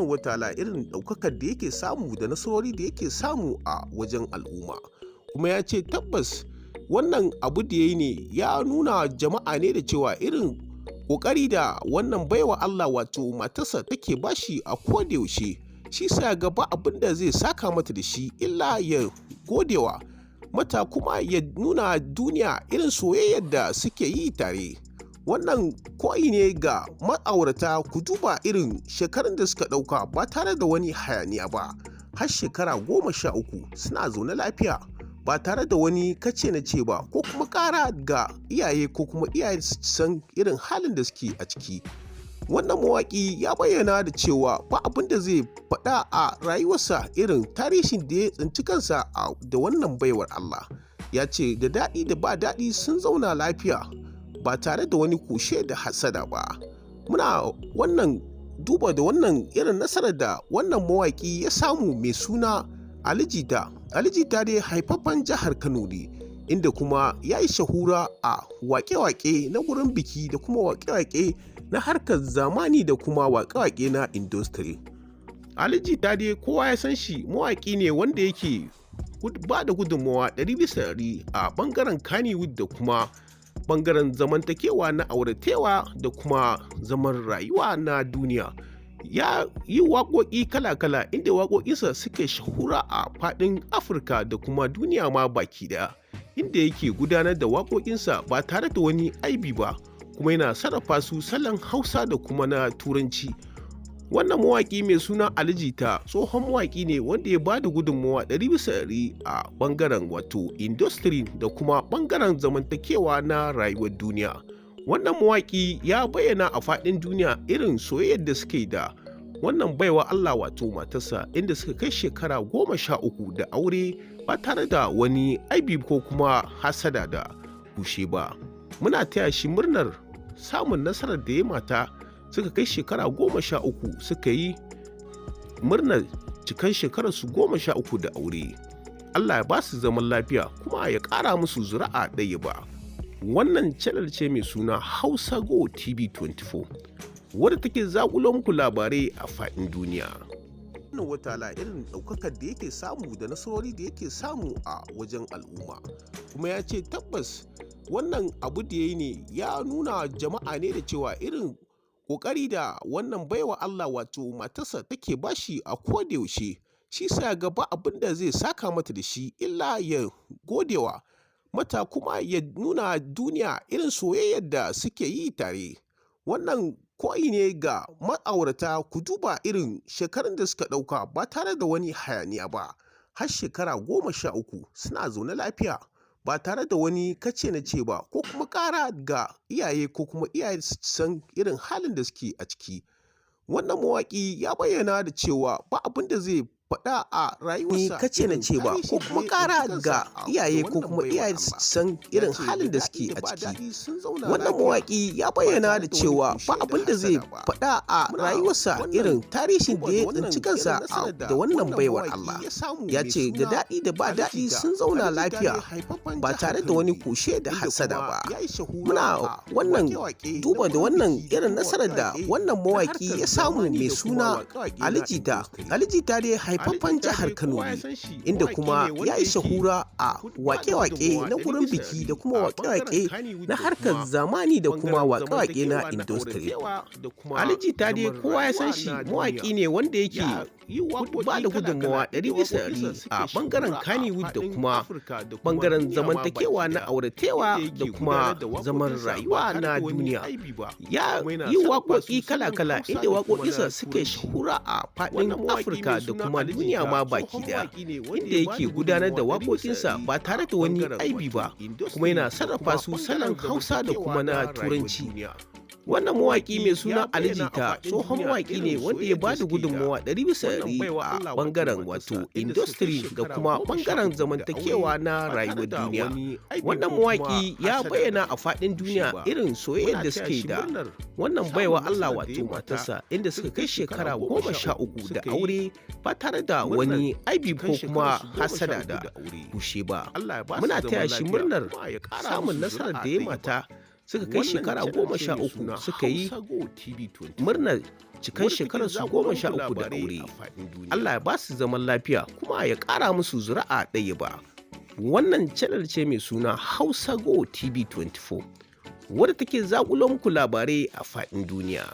Wataala irin ɗaukakar da yake samu da nasarori da yake samu a wajen al'umma. Kuma ya ce tabbas wannan abu da ya yi ne ya nuna jama'a ne da cewa irin ƙoƙari da wannan baiwa Allah wato matarsa take bashi a kodayaushe, shi sa ga ba abin da zai saka mata da shi illa ya godewa mata kuma ya nuna duniya irin soyayyar da suke yi tare. Wannan koyi ne ga ma'aurata, ku duba irin shekarun da suka ɗauka ba tare da wani hayaniya ba, har shekara 13 suna zaune lafiya ba tare da wani kace na ce ba ko kuma ƙara ga iyaye ko kuma iyaye su san irin halin da suke a ciki. Wannan mawaƙi ya bayyana da cewa ba abin da zai faɗa a rayuwarsa irin tarihin da ya tsinci kansa da wannan baiwar Allah. Ya ce da daɗi da ba daɗi sun zauna lafiya ba tare da wani kushe da hassada ba. Muna wannan duba da wannan irin nasarar da wannan mawaƙi ya samu mai suna Ali Jita. Ali Jita dai haifaffen jihar Kano ne, inda kuma ya yi shahura a waƙe-waƙe na gurin biki da kuma waƙe-waƙe na harkar zamani da kuma waƙe-waƙe na industry. Ali Jita dai kowa ya san shi, mawaƙi ne wanda yake ba da gudunmawa 100% a ɓangaren Kannywood da kuma ɓangaren zamantakewa na auratewa da kuma zaman rayuwa na duniya. Ya yi waƙoƙi kala-kala, inda waƙoƙinsa suke shahura a faɗin Afirka da kuma duniya ma baki ɗaya, inda yake gudanar da waƙoƙinsa ba tare da wani aibi ba, kuma yana sarrafa su salon Hausa da kuma na Turanci. Wannan mawaƙi mai suna Ali Jita tsohon mawaƙi ne wanda ya ba da gudunmawa 100% a ɓangaren wato industry da kuma ɓangaren zamantakewa na rayuwar duniya. Wannan mawaƙi ya bayyana a faɗin duniya irin soyayyar da suke da wannan baiwa Allah wato matarsa, inda suka kai shekara 13 da aure ba tare da wani aibi ko kuma hasada da kushe ba. Muna taya shi murnar samun nasarar da ya mata suka kai shekara 13, suka yi murnar cikan shekararsu 13 da aure. Allah ya ba su zaman lafiya kuma ya ƙara musu zuri'a ɗaya ba. Wannan channel ce mai suna Hausa Go TV 24, wadda take zaƙulo muku labarai a faɗin duniya. Wannan wataala irin ɗaukakar da yake samu da nasarori da yake samu a wajen al'umma. Kuma ya ce tabbas wannan abu da ya yi ne ya nuna jama'a ne da cewa irin ƙoƙari da wannan baiwa Allah wato matarsa take bashi a kodayaushe, shi sa ga ba abin da zai saka mata da shi illa ya godewa mata kuma ya nuna duniya irin soyayyar da suke yi tare. Wannan koyi ne ga ma'aurata, ku duba irin shekarun da suka ɗauka ba tare da wani hayaniya ba, har shekara 13 suna zaune lafiya ba tare da wani kace na ce ba ko kuma ƙara ga iyaye ko kuma iyaye su san irin halin da suke a ciki. Wannan mawaƙi ya bayyana da cewa ba abin da zai faɗa a rayuwarsa kace na ce ba ko kuma ƙara ga iyaye ko kuma iyaye su san irin halin da suke a ciki. Wannan mawaƙi ya bayyana da cewa ba abin da zai faɗa a rayuwarsa irin tarihin da ya tsinci kansa da wannan baiwar Allah. Ya ce da daɗi da ba daɗi sun zauna lafiya ba tare da wani kushe da hassada ba. Muna wannan duba da wannan irin nasarar da wannan mawaƙi ya samu mai suna Ali Jita. Ali Jita dai haifaffen jihar Kano ne, inda kuma ya yi shahura a waƙe-waƙe na gurin biki da kuma waƙe-waƙe na harkar zamani da kuma waƙe-waƙe na industry. Ali Jita dai kowa ya san shi, mawaƙi ne wanda yake ba da gudunmawa 100% a ɓangaren Kannywood da kuma ɓangaren zamantakewa na auratewa da kuma zaman rayuwa na duniya. Ya yi waƙoƙi kala-kala, inda waƙoƙinsa suke shahura a faɗin Afirka da kuma duniya ma baki daya, inda yake gudanar da waƙoƙinsa ba tare da wani aibi ba, kuma yana sarrafa su salon Hausa da kuma na Turanci. Wannan mawaƙi mai suna Ali Jita tsohon mawaƙi ne wanda ya ba da gudunmawa 100% a ɓangaren wato industry da kuma ɓangaren zamantakewa na rayuwar duniya. Wannan mawaƙi ya bayyana a faɗin duniya irin soyayyar da suke da wannan baiwa Allah wato matarsa, inda suka kai shekara 13 da aure ba tare da wani aibi ko kuma hasada da kushe ba. Muna taya shi murnar samun nasarar da ya mata suka kai Wannan shekara channel goma ce sha mai uku suna suka yi Hausa Go TV 24, murnar cikan wadda take shekararsu zakulo goma muku sha uku da labarai aure. a faɗin duniya. Allah ya ba su zaman lafiya kuma ya ƙara musu zuri'a ɗaya ba. Wannan channel ce mai suna Hausa Go TV 24, wadda take zakulo muku labarai a faɗin duniya.